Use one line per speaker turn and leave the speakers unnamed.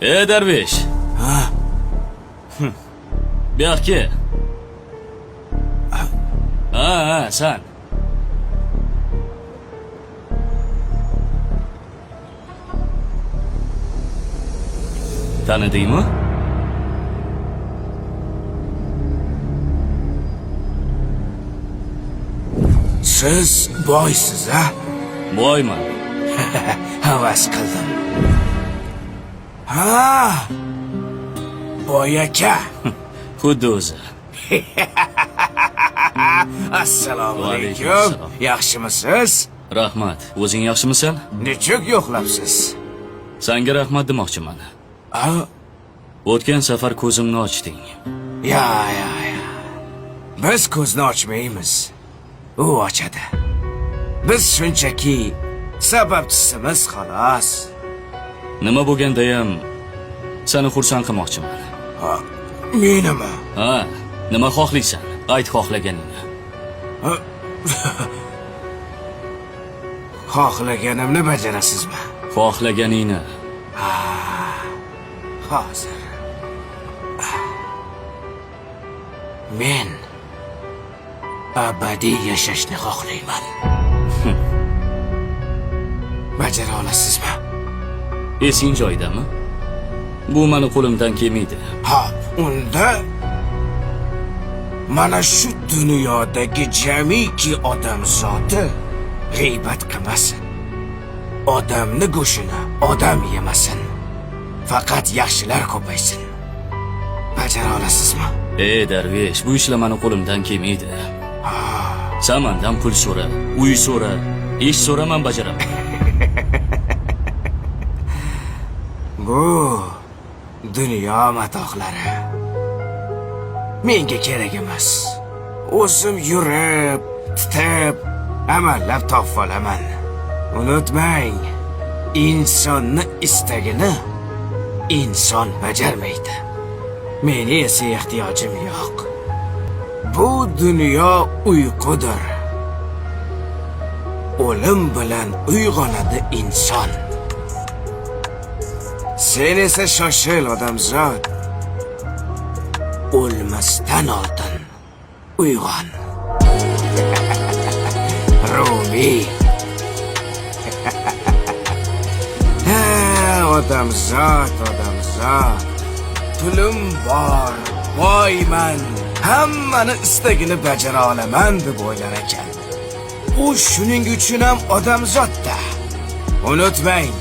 Ey darvesh.
Ha?
Bu yoqqa. Ha, ha, san. Tanidingmi?
Siz boysiz, a?
Boyman.
Havas qildim. Ha! Boy aka.
Xuddi o'zi.
Assalomu
Va alaykum
alaykum.
assalom.
Yaxshimisiz?
Rahmat. O'zing yaxshimisan?
Nechuk yo'qlabsiz?
Sanga rahmat demoqchiman.
A?
O'tgan safar ko'zimni ochding.
Ya, ya, ya. Biz ko'zni ochmaymiz. U ochadi. Biz shunchaki sababchisimiz xolos.
Nima bo'lgandayam seni xursand qilmoqchiman.
Ha, menimi?
Ha, nima xohlaysan? Ayt xohlaganingni.
Xohlaganimni bajarasizmi?
Xohlaganingni.
Hozir. Men abadiy yashashni xohlayman. Bajara olasizmi?
Esing joyidami? Bu mani qo'limdan kelmaydi.
Ha, unda mana shu dunyodagi jamiki odam zoti g'iybat qilmasin. Odamni go'shini odam yemasin. Faqat yaxshilar ko'paysin. Bajara olasizmi?
Ey darvesh, bu ishlar mani qo'limdan kelmaydi. San mandan pul so'ra, uy so'ra, ish so'ra, man bajaraman.
Bu dunyo matohlari menga kerak emas. O'zim yurib, titib, amallab topib olaman. Unutmang, insonni istagini inson bajarmaydi. Meni esa ehtiyojim yo'q. Bu dunyo uyqudir. O'lim bilan uyg'onadi inson. Sen esa shoshil, odamzod. O'lmasdan oldin uyg'on. Rumiy. Ha, odamzod, odamzod. Pulim bor, boyman, hammani istagini bajara olaman deb o'ylar ekan. U shuning uchun ham odamzodda. Unutmang.